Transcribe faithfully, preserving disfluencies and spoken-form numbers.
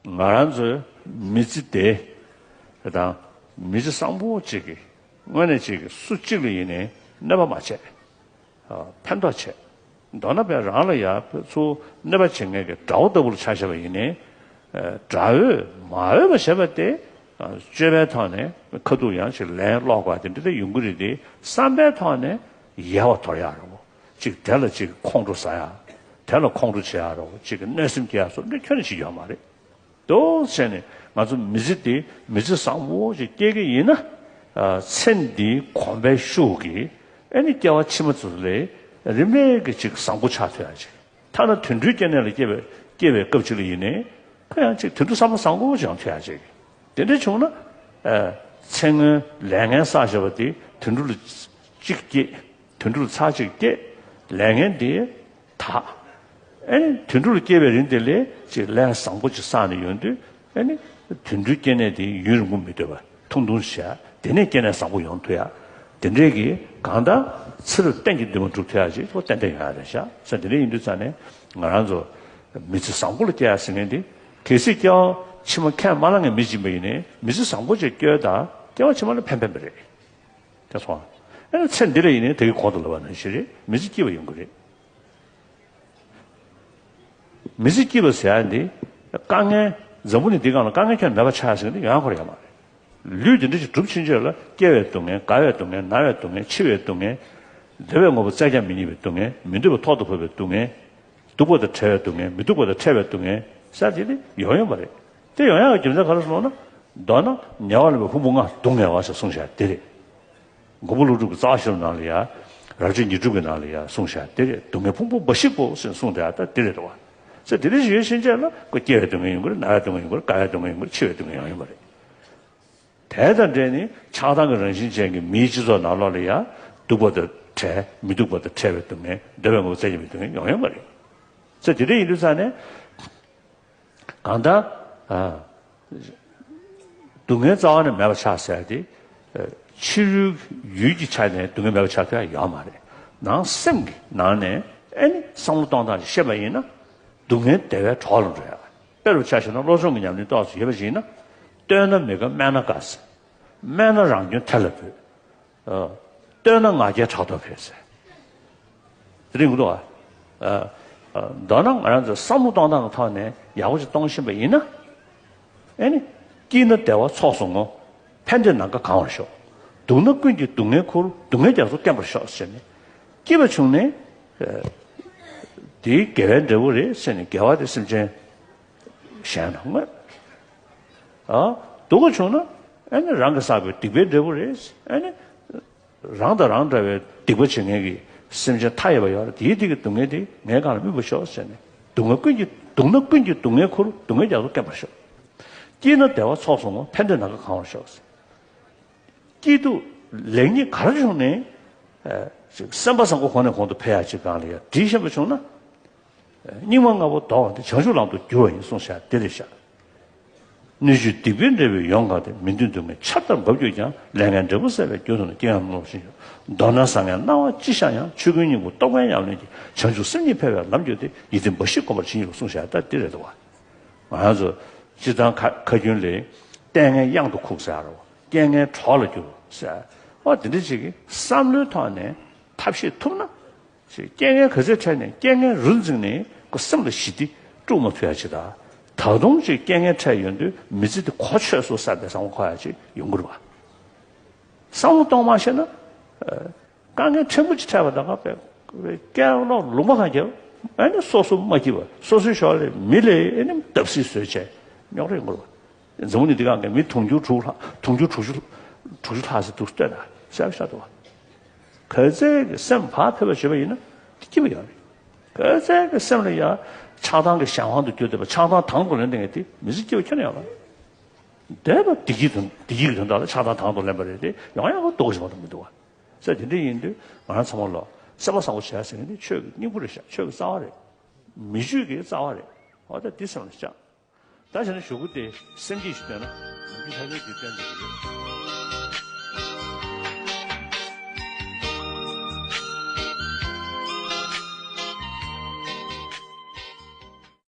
ང་རང་ཚོའི་མི་ཚེ་དེ་དང་མི་ཚེ་བཟང་པོ་གཅིག་གི་དངོས་གནས་གཅིག་གི་སུ་གཅིག་ལ་ཡིན་ནའི་གནོད་པ་མ་བྱས། ཨ། ཕན་ཐོགས་བྱས། མདོར་ན་བས་རང་ལ་ཡ་ཚུར་གནོད་པ་བྱེད་མཁན་གྱི་དགྲ་བོ་ལྟ་བུ་ལ་ཆ་བཞག་པ་ཡིན་ནའི། ཨ། དགྲ་བོས་མ་འོས་པ་བྱས་པ་དེ། ཨ། སྤྱོད་པའི་ཐོག་ནས་ཁ་ཐུག་ཡང་ཅིག་ལན་སློག་པ་དེ་འདྲ་དེ་ཡོང་གི་རེད་དེ། བསམ་པའི་ཐོག་ནས་ཡལ་བ་དོར་ཡག་རེད་བོ། ཅིག་དེ་ལ་ཅིག་ཁོང་ཁྲོ་ཟ་ཡག་དེ་ལ་ཁོང་ཁྲོ་བྱེད་ཡག་རེད་བོ། ཅིག་གནོད་སེམས་སྐྱེ་ཡག་སོགས་འདི་ཁྱོན་ནས་བྱེད་རྒྱུ་ཡོད་མ་རེད། འདུག་བྱས་ནས་ང་ཚོ་མི་ཚེ་འདི་མི་ཚེ་བཟང་པོ་ཞིག་སྐྱེལ་གྱི་ཡིན་ན། ཨ། ཚེ་འདིའི་གོམས་པའི་ཤུགས་ཀྱིས་ཨེ་ནི་སྐྱེ་བ་ཕྱི་མ་ཚོ་ལས་རིམ་པས་ཀྱི་ཅིག་བཟང་པོ་ཆགས་ཐུབ་ཡག་ཅིག་ཐ་ན་དུད་འགྲོའི་སྐྱེ་གནས་ལ་སྐྱེ་བའི་སྐྱེ་བའི་སྐབས་ཅིག་ལ་ཡིན་ནའི་ཁོ་ཡང་ཅིག་དུད་འགྲོ་བསམ་པ་བཟང་པོ་ཅིག་ཡང་ཐུབ་ཡག་ཅིག་དེ་འདྲ་བྱུང་ན། ཨ། ཚེ་སྔོན་ལས་ངན་བསགས་བཞག་པ་དེ་དུད་འགྲོ་ལ་གཅིག་སྐྱེས། དུད་འགྲོ་ལ་ཚར་གཅིག་སྐྱེས། ལས་ངན་དེ་དག་ཨེ་ནི་དུད་འགྲོ་ལ་སྐྱེས་པའི་རིང་དེ་ལས་ཅིག་ལས་བཟང་པོ་ཅིག་བསགས་ནས་ཡོང་དུས། ཨེ་ནི་དུད་འགྲོའི་སྐྱེ་གནས་དེ་ཡུན་རིང་པོ་མི་སྡོད་པ་ཐུང་ཐུང་བྱས། དེ་ནས་སྐྱེ་གནས་བཟང་པོ་ཡོང་ཐུབ་ཡག་དེ་འདྲའི་གི་གང་ལྟར་ཚེ་རབས་གཏན་གྱི་འདུན་མ་འགྲུབ་ཐུབ་ཡག་ཅིག་ཏན་ཏན་ཡོང་ཡག་རེད་ཤག་ས་དེ་འདྲ་ཡིན་དུས་ཙང་ནས་ང་རང་ཚོ་མི་ཚེ་བཟང་པོ་ལ་སྐྱེལ་ཡག་ཟེར་མཁན་དེ། གལ་སྲིད་སྐྱེ་བ་ཕྱི་མ་ཁས་མ་བླངས་མཁན་མི་གཅིག་ཡིན་པ་ཡིན་ནའི་མི་ཚེ་བཟང་པོ་ཅིག་སྐྱེལ་དང་སྐྱེ་བ་ཕྱི་མ་ལ་ཕན་ཕན་པ་རེད། དེ་སོང་། ཨེ་ནི་ཚེ་འདི་ལ་ཡིན་ནའི་དེ་གི་གོང་དུ་ལབ་པ་ནང་བཞིན་རེད། མི་ཚེ་སྐྱིད་པ་ཡོང་གི་རེད། མི་ཚེ་སྐྱིད་པ་ཟེར་ཡག་འདི་དཀའ་ངལ། འཛམ་བུ་གླིང་འདིའི་སྒང་ལ་དཀའ་ངལ་ཁྱོན་མེད་པ་ཆགས་ཟེར་མཁན་འདི་ཡོང་ཡག་ཁོ་རང་ཡོད་མ་རེད། ལུས་འདི་འདྲ་ཞིག་གྲུབ་ཕྱིན་ཆད་ལ་སྐྱེ་བའི་སྡུག་བསྔལ། རྒ་བའི་སྡུག་བསྔལ། ན་བའི་སྡུག་བསྔལ། འཆི་བའི་སྡུག་བསྔལ། འདོད་པའི་དངོས་པོ་བཙལ་ཀྱང་མི་རྙེད་པའི་སྡུག་བསྔལ། མི་འདོད་པ་ཐོག་ཏུ་བབས་པའི་སྡུག་བསྔལ། སྡུག་པ་དང་བྲལ་བའི་སྡུག་བསྔལ། མི་སྡུག་པ་དང་ཕྲད་པའི་སྡུག་བསྔལ་ཟེར་དེ་ནི་ཡོང་ཡོད་མ་རེད། དེ་ཡོང་ཡག་གི་རྒྱུ་མཚན་ག་རེ་སོང་ན། མདོར་ན་ཉེ་བར་ལེན་པའི་ཕུང་པོ་ལྔ་སྡུག་བསྔལ་བ་ཞེས་གསུངས་བཞག་དེ་རེད། མགོན་པོ་ཀླུ་སྒྲུབ་ཀྱི་རྩ་བ་ཤེས་རབ་ནང་ལ་ཡ། རབ་བྱེད་ཉི་སྒྲུབ་ཀྱི་ནང་ལ་ཡ་གསུངས་བཞག་དེ་རེད། སྡུག་བསྔལ་ཕུང་པོ་འབའ་ཞིག་པོ་ཟེར་གསུངས་དེ་ཡ་ད་དེ་རེད་དོ། ས་དེ་འདྲ་ཞིག་ཡོད་ཕྱིན་ཆད་ལ་ཁོ་སྐྱེ་བའི་སྡུག་བསྔལ་ཡོང་གི་རེད། ན་བའི་སྡུག་བསྔལ་ཡོང་གི་རེད། རྒ་བའི་སྡུག་བསྔལ་ཡོང་གི་རེད། འཆི་བའི་སྡུག་བསྔལ་ཡོང་ཡོད་མ་རེད། དེ་དང་འབྲེལ་ནས་ཆགས་སྡང་གི་རང་བཞིན་ཅན་གྱི་མིའི་སྤྱི་ཚོགས་ནང་ལོགས་ལ་ཡ། སྡུག་པ་དང་བྲལ། མི་སྡུག་པ་དང་བྲལ་བའི་སྡུག་བསྔལ། འདོད་པའི་དངོས་པོ་བཙལ་ཀྱང་མི་སྡུག་བསྔལ་ཡོང་ཡོད་མ་རེད། ས་དེ་འདྲ་ཡིན་དུས་ཙང་ནས། གང་ལྟར། ཨ། སྡུག་བསྔལ་རྩ་བ་ནས་མེད་པ་ཆགས་ཟེར་ཏེ། ཨ། ཕྱི་རོལ་ཡུལ་གྱི་ཆ་ནས་སྡུག་བསྔལ་མེད་པ་ཆགས་ཐུབ་ཡག་ཡོད་མ་རེད། ནང་སེམས་ཀྱི་ནང་ནས་ཨེ་ནི་བསམ་བློ་གཏོང་སྟངས་ཤིག་ཤེས་པ་ཡིན་ན། སྡུག་བསྔལ་བདེ་བའི་གྲོགས་ལ་འགྲོ་ཡག་དཔེ་རུ་ཆ་བཞག་ན་བློ་སྦྱོང་གི་ཉམས་ལེན་ཏོག་ཙམ་ཡོད་པ་ཞིག་ཡིན་ན། བསྟོད་ན་མི་དགའ་སྨད་ན་དགའ་ཟེར། སྨད་ན་རང་སྐྱོན་ཐེར་ལ་འབུད། ཨ། བསྟོད་ན་ང་རྒྱལ་ཕྲག་དོག་འཕེལ་ཟེར། དེ་རིང་གི་འདུག་ཨ། ཨ། མདོར་ན་ང་རང་ཚོ་བསམ་བློ་གཏོང་སྟངས་ཀྱི་ཐོག་ནས་ཡག་པོ་ཞིག་གཏོང་ཤེས་པ་ཡིན་ན། ཨེ་ནི། སྐྱིད་ན་བདེ་བ་ཚོགས་སུ་བསྔོ། ཕན་བདེ་ནམ་མཁའ་གང་བར་ཤོག་སྡུག་ན་ཀུན་གྱི་སྡུག་བསྔལ་ཁུར། སྡུག་བསྔལ་རྒྱ་མཚོ་སྐེམ་པར་ཤོག་ཟེར་ནས། སྐྱིད་པ་བྱུང་ནས། ཨ། དེའི་དགེ་བའི་འབྲས་བུ་རེད་ཟེར་ནས་དགེ་བ་དེ་སེམས་ཅན། གཞན་ལ་བསྔོས། ཨ། སྡུག་པ་བྱུང་ན། ཨ་ནི་རང་གིས་བསགས་པའི་སྡིག་པའི་འབྲས་བུ་རེད། ཨ་ནི། རང་དང་རང་འདྲ་བའི་སྡིག་པ་བྱེད་མཁན་གྱི་སེམས་ཅན་མཐའ་ཡས་པ་ཡོད་རེད། དེའི་སྡིག་གི་སྡུག་བསྔལ་དེ་ངའི་སྒང་ལ་སྨིན་པར་ཤོག་ཟེར་ནས། སྡུག་བསྔལ་ཀུན་གྱི། སྡུག་ན་ཀུན་གྱི་སྡུག་བསྔལ་ཁུར། སྡུག་བསྔལ་རྒྱ་མཚོ་སྐེམ་པར་ཤོག་སྐྱིད་ན་བདེ་བ་ཚོགས་སུ་བསྔོ། ཕན་བདེ་ནམ་མཁའ་གང་བར་ཤོག་སྐྱིད་སྡུག་ལེགས་ཉེས་ག་རེ་བྱུང་ནའི། ཨ། ཅིག་སེམས་པ་བཟང་པོ་གོང་ནས་གོང་དུ་འཕེལ་ཡག་ཅིག་སྒང་ལ་ཡ་འདྲིས་ཤེས་པ་བྱུང་ན། སྙིགས་མ་ལྔ་པོ་ལྡོག་པ་དེ་བྱང་ཆུབ་ལམ་དུ་བསྒྱུར་བ་ཡིན་གསུངས་བཞག་དེ་རེད་ཤག་སྣོད་བཅུད་སྡིག་པའི་འབྲས་བུས་ཡོངས་གང་སྟེ། མི་མཐུན་སྡུག་བསྔལ་ཆར་ལྟར་འབབ་གྱུར་ཀྱང་། ལས་ངན་འབྲས་བུ་བསགས་པའི་རྒྱུ་དང་ནི། རྐྱེན་ངན་རྣམས་བསླུ་བ་ཤིན་ཏུ། མདོར་ན་བཟང་ངན་སྣང་བ་ཅི་ཤར་ཡང་། ཆོས་ཀུན་སྙིང་པོ་རྟོགས་པའི་ཉམས་ལེན་གྱིས། བྱང་ཆུབ་སེམས་ཉིད་འཕེལ་བའི་ལམ་བརྒྱུད་དེ། ཡིད་བརྟན་འབའ་ཞིག་བསྒོམ་པར་བྱིན་གྱིས་རློབས་གསུངས་བཞག་ད་འདི་རེད་འདུག་བ། ང་རང་ཚོ་སྤྱིར་བཏང་ཁ་ཁ་རྒྱུན་ལས། ལྟས་ངན་གཡང་དུ་ཁུག་ཟེར་རོ། རྐྱེན་ངན་གྲོགས་ལ་འགྱུར་ཟེར། ཨོ་དེ་འདྲ་ཅིག་གི་བསམ་བློའི་ཐོག་ནས་ཐབས་ཤེས་ཐུབ་ན། ཅིག་རྐྱེན་ངན་ག་ཚོད་འཕྲད་ནས་རྐྱེན་ངན་རུལ་འཛིངས་ནས་ཁོ་སེམས་ལ་ཞི་བདེ་དཀྲུག་མ་ཐུབ་ཡ་ཅིག་དང་། ད་དུང་ཅིག་རྐྱེན་ངན་འཕྲད་ཡོང་དུས་མི་ཚེ་འདི་གོ་ཆོད་སོང་བསམ་པའི་བསམ་བློ་འཁོར་ཡ་ཅིག་ཡོང་གི་རེད་བ། བསམ་བློ་གཏོང་མ་ཤེས་ན། ཨ། དཀའ་ངལ་ཕྲན་བུ་ཅིག་འཕྲད་པ་དང་། ཁ་པའི་སྐད་ལོག་ལུང་པ་གང་རྒྱབ། ཨ་ནི་སོ་སོ་མ་སྐྱིད་པ། སོ་སོའི་ཞོར་ལས་མི་ལས་ཨ་ནི་བརྡབ་གསིག་བཟོས་བྱས་རྙོག་དྲ་ཡོང་གི་རེད་བ། འཛམ་བུ་གླིང་འདི་སྒང་གི་མི་དུང་ཕྱུར་དྲུག་ལྷག་དུང་ཕྱུར་དྲུག་ཅུ་དྲུག་ཅུ་ལྷག་ཙམ་འདུག་ལྟོས་དང་གསལ་པོ་ཤར་འདུག་བ། ག་ཚད་ཀྱི་སེམས་བག་ཕེབས་པ་བྱེད་པ་ཡིན་ན་དེ་སྐྱིད་པ་ཡོད་རེད། ག་ཚད་ཀྱི་སེམས་ལ་ཡང་ཆགས་སྡང་གི་གཞན་དབང་དུ་གྱུར་བསྡད་པ། ཆགས་སྡང་དང་དུ་ལེན་བསྡད་མཁན་དེ་མི་ཚེ་སྐྱིད་པ་ཁྱོན་ནས་ཡོད་མ་རེད། འདས་པ་བདེ་སྐྱིད་དང་བདེ་སྐྱིད་ཀྱི་དོན་དག་ལ་ཆགས་སྡང་དང་དུ་ལེན་པ་རེད་དེ། ཡོང་ཡག་གི་སྡུག་ག་ཞིག་མ་གཏོགས་མི་འདུག་བ། ས་དེ་འདྲ་ཡིན་དུས་ང་རང་ཚང་མ་ལོ་སེམས་པ་བཟང་པོ་བྱས་ཟེར་མཁན་དེ་ཆོས་ཀྱི་སྙིང་པོ་རེད་ཤག་ཆོས་ཀྱི་རྩ་བ་རེད། མི་ཆོས་ཀྱི་རྩ་བ་རེད། འོ་ད་འདི་སེམས་ལ་བཅངས། ད་བྱས་ན་གཞུག་གུ་དེ་སེམས་བསྐྱེད་ཞིག་བཏོན་ན་ནམ་རྒྱུན་ལྷ་སྐལ་འདི་བཏོན་འདོད་ཀྱི་ཡོད།